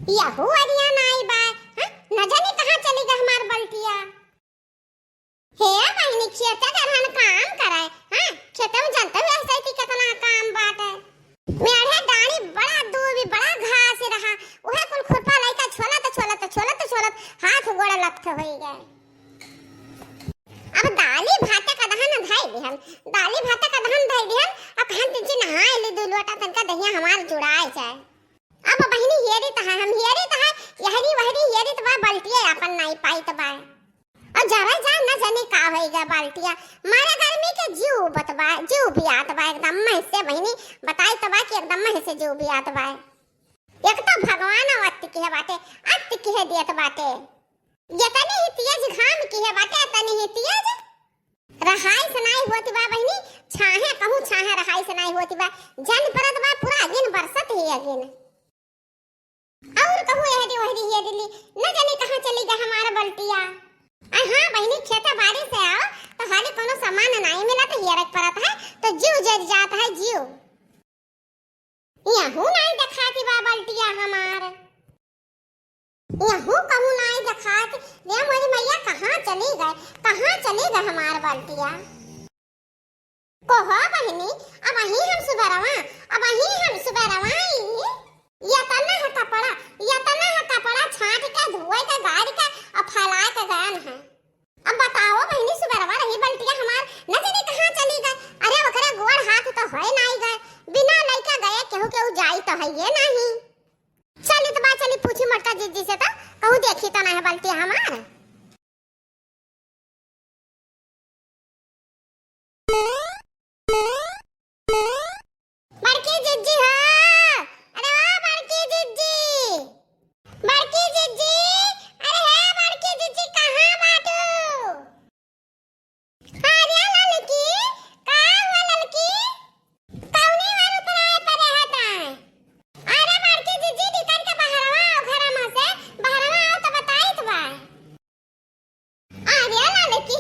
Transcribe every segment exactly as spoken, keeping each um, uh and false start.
यहू अरिया नाई बाय, हाँ? न जानी कहाँ चली गए हमार बल्टिया। हे बहिनी, खेते गरहन काम करे, हाँ? खेते में जानते हो ऐसे कि कितना काम बाटे। मेढ़े डाँड़ी बड़ा दूबी, बड़ा घास रहा, उहे कुल खुरपा लइका छोलत, छोलत, छोलत, छोलत हाथ गोड़ लप्ठ होई गए। अब दाली भाते का दहन धई दिहन, दाली भाते का दहन धई दिहन, अब कहन तिनची नहाए ली दू लोटा, तनका दहिया हमार जुड़ाए जाए। अब बहिनी हेरित है, हम हेरित है, यहरी वहरी हेरित बा, बल्टिया आपन नाई पाइत बा। और जरा जा न जानी का होई गा बल्टिया, मारे गर्मी के जीव उबत बा, जीव बियात बा, एकदम मह से बहिनी बताइत बा कि एकदम मह से जीव बियात बा। एक तो भगवान अत्त किहे बाटे, अत्त किहे दियत बाटे। यतनी ही तेज घाम किहे बाटे, यतनी ही तेज रहाइस नाई होत बा बहिनी, छाहे कहूँ छाहे रहाइस नाई होत बा। जन परत बा पूरा अगिन बरसत ही अगिन। और कहूँ एहरी ओहरी हेरिली, न जानी कहाँ चली गए हमार बल्टिया। आ हाँ बहिनी, खेते बारी से आओ तो हाली कोनो सामान नाई मिलत, हेरक परत है तो जीव जर जात है जीव। यहू नाई देखाती बा बल्टिया हमार, यहू कहूँ नाई देखात। रे मोरी मैया, कहाँ चली गए, कहाँ चली गए हमार बल्टिया? को हो बहिनी, अब अही हम सुबेरवा, अब अही हम सुबेरवा आई। यतना है कपड़ा, यतना है कपड़ा छांट के, धोए के, गाड़ के और फैला के गयन है। अब बताओ बहिनी, सुबेरवा रही बल्टिया हमार, न जाने कहाँ चली गए। अरे ओकरे गोड़ हाथ तो होए नाई गए, बिना लइका गए केहू केहू जाई तो है ये नहीं। चली तो बा, चली पूछी मोटका जिज्जी से तो, कहूँ देखी तो ना है बल्टिया हमार। बड़की जिज्जी हो, अरे ओ बड़की जिज्जी, बड़की जिज्जी, अरे हे बड़की जिज्जी, कहाँ बाटू? अरे ललकी, का हुआ ललकी? कौनी वार ऊपर आए परे हटा? अरे बड़की जिज्जी, निकल के बहरवा आओ, घरा में से बहरवा आओ तो बताइत बा। अरे ललकी,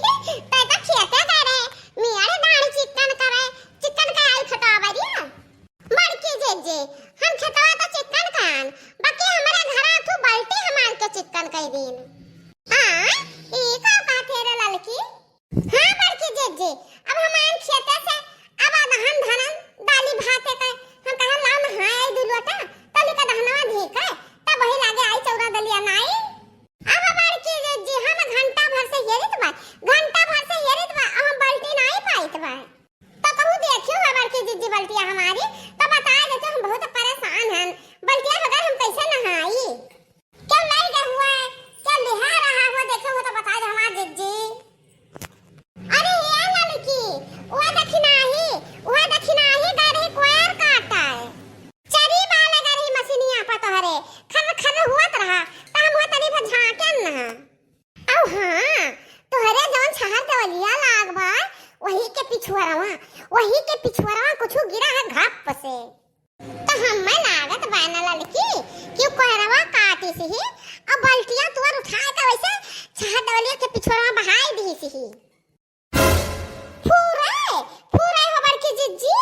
तै तो खेते करे, मियारे दाढ़ी चिक्कन करे, चिक्कन का आई खटावरिया। बड़की जिज्जी, हम खेतवा तो चिक्कन कान, बाकी हमारे घरा तू बाल्टी हमार के चिक्कन कई दिन। आ, ई का कहते रे ललकी? हाँ बड़की जिज्जी, अब हमार खेते से अब दहन धरन दाली भाते का, हम कहन लाओ नहाए आई दू लोटा, तली का दहनवा धी का, तब वही लागे आई चौरा दलिया नाई। अब बड़की जिज्जी, हम घंटा भर से हेरित बा, घंटा भर से हेरित बा, अब हम बाल्टी नाई पाइत बा। तो कहूँ देखियो हो बड़की जिज्जी बल्टिया हमारी, तो बताए देते, हम बहुत परेशान हन। बल्टिया बगैर हम कैसे नहाई? क्यों लाई गए हुआ है? क्यों लिहा रहा हुआ? देखे हुआ तो बताए दे हमार जिज्जी। अरे हे ललकी, वो दखिनाही, वो दखिनाही गरही कोयर काटा है। चरी बाले गरही मशीनिया पर तोहरे खर्र खर्र हुआ तो रहा, तो हम वो तनी पर झांकन ना। अउ हाँ, तोहरे जौन छहर देवलिया लाग बा, वही के पिछुअरवा, वही के पिछुअरवा कुछु गिरा है घप से। तो हम्मे लागत बा ना ललकी कि कोहरवा काटी सिही, अब बल्टिया तुअर उठाए के वैसे छहर देवलिया के पिछुअरवा बहाई दी सिही। फुरे, फुरे हो बड़की जिज्जी।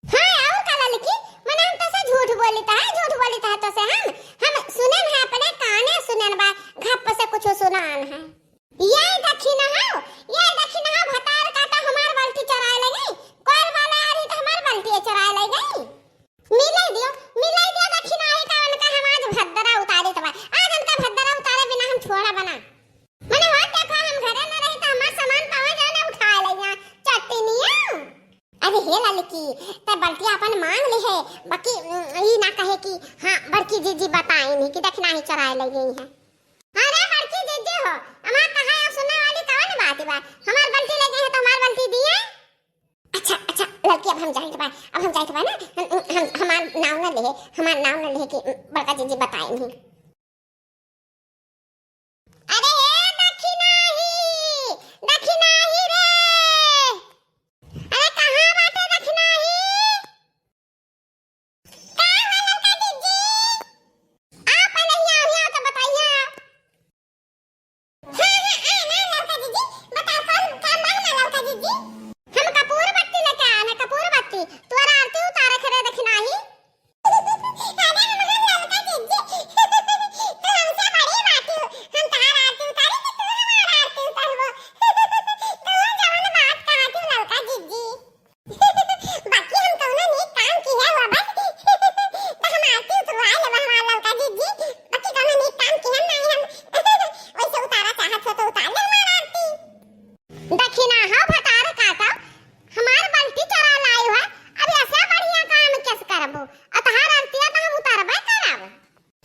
हाँ, और का ललकी, मने हम तोसे झूठ बोलित है, झूठ बोलित है तोसे हम, हम सुनेन है, अपने काने सुनेन बा, घप से कुछ सुनान है। ये दखिनहा, ये दखिनहा भतार काटा हमार बाल्टी चोराए लगी, कोर वाला आ रही तो हमार बाल्टी चोराए लगी। मिले दियो, मिले दियो दखिनहा, ये कावन का हम आज भद्दरा उतारे तबा, आज हमका भद्दरा उतारे बिना हम छोड़ा बना। मने हो देखा, हम घरे न रही तो हमार सामान पावे जाने उठाए ले यहाँ चट्टनिया। अरे हे ललकी, ते बल्टिया अपन मांग ले है, बाकी उम, ई ना कहे कि हाँ बड़की जिज्जी बताए नहीं कि दखिनहा ही चोराए ले गई है। अरे बड़की जिज्जी हो, हमार कहा या सुनने वाली कौन बात बा? हमार बल्टी ले गई है तो हमार बल्टी दिए। अच्छा अच्छा ललकी, अब हम जाइत बा, अब हम जाइत बा ना, हम, हम, हमार नाव न ले, हमार नाव न ले कि बड़का जिज्जी बताए नहीं। अरे हे दखिनहा, दखिनहा रे। अरे कहाँ बाटे दखिनहा? का हो ललका जिज्जी? आ पहले हिया, हिया तो बताइया। हाँ, हाँ, आ ना ललका जिज्जी, बता कौन काम बा ना ललका जिज्जी? हम कपूर बत्ती लेके आए ना, कपूर बत्ती। तोरा आरती उतारे खरे दखिनहा। अरे हमार ललका जिज्जी,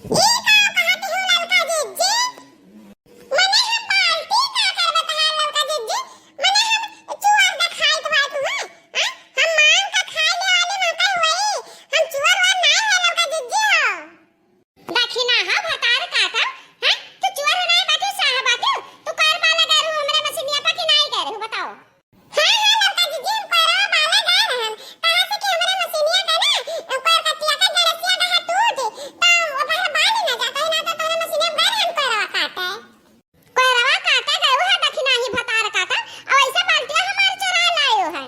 ई का कहत हऊ ललका जिज्जी? मने हम बाल्टी का करबे तहार ललका जिज्जी? मने हम चुअर देखाइत बा तू, हैं? हैं? हम मांग के खाए ले वाली माता हुई, हम चुअर वार नाई है ललका जिज्जी हो। दखिना हो भतार काटा, हैं? तू चुअर नाई बाटू, साह बाटू, तू कर बाला गारू हमरे मसिनिया पर कि नाई गारू, बताओ। हाँ, हाँ, ललका जिज्जी, हम कोयरवा बाले गए रहन। कहाँ से कि हमरे मशीनिया का ना, कोयर कटिया का गड़सिया का हाथ टूट, तो वो बाहर बाल ही ना जाता है, ना तो तोरे मशीनिया में गए रहन कोयरवा काटे। कोयरवा काटे गए है दखिना ही भतार काटा, और ऐसे बाल्टिया हमार चोरा लायो है।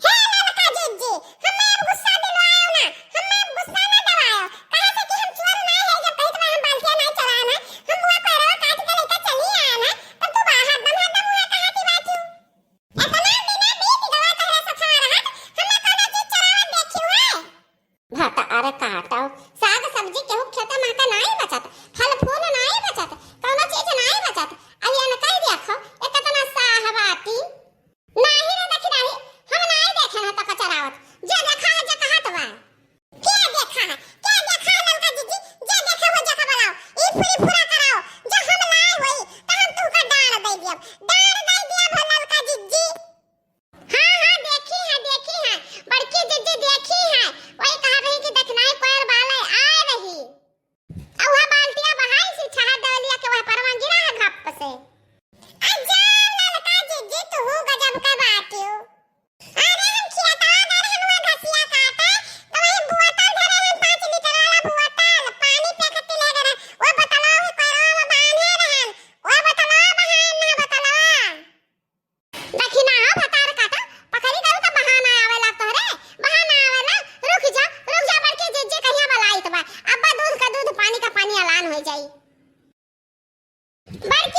हे ललका जिज्जी, हमें अब गुस्सा दिलवायो ना, हमें अब गुस्सा ना दिलवायो। कहाँ से कि हम चोर ना है, जब कही तुम्हें हम बाल्टिया ना चोराए ना, हम वो कोयरवा काट के लेकर चली आए ना, तो तू बाहर दम हर दम हुआ कहाँ की बात हूँ। एतना दिना बीत गवा तोहरे सथवा रहत, हम्मे कौनो चीज चोरावत देखियो है? भतार काटो, साग सब्जी केहू खेते में के नाई बचत, फल फूल नाई बचत, कौनो चीज नाई बचत। अलियन कह देखो, एतना साहवाती। नाही रे, देखी नाही, हम नाई देखे हैं तोका चोरावत। जे देखा है, जे कहत बा। के देखा है, के देखा है ललका जिज्जी, जे देखे वो जका बुलाओ, ई फुरी फुरा कराओ, जो हम लाए होई, तो हम तुहका डांड दे दियब, डांड दे दियब हो ललका जिज्जी। हाँ, हाँ, देखी है, देखी है, बड़की जिज्जी देखी है, वही कहा रही कि देखनाई कोयर बाले आए रही। आ वह बाल्टिया बहाई से छहा दवलिया के वह परवा गिरा है घप से। आ जा ललका जिज्जी, तुहू गजब का बाटियो। अरे हम खेतवा गए रहन, वहाँ घसिया काटे, तो वही बोतल धरे रहन, पाँच लीटर वाला बोतल, पानी पिए खातिर ले गए रहन। वो बोतलवा वही कोयरवा में बांधे रहन, वो बोतलवा बहाए ना बोतलवा। देखी ना हो भतार काटा, पकड़ी गलू तो बहाना आवेला तोहरे, बहाना आवेला। रुक जा, रुक जा, बड़की जिज्जी कहिया बलाइत बा। अब्बा दूध का दूध, पानी का पानी अलान हो जाई। बड़की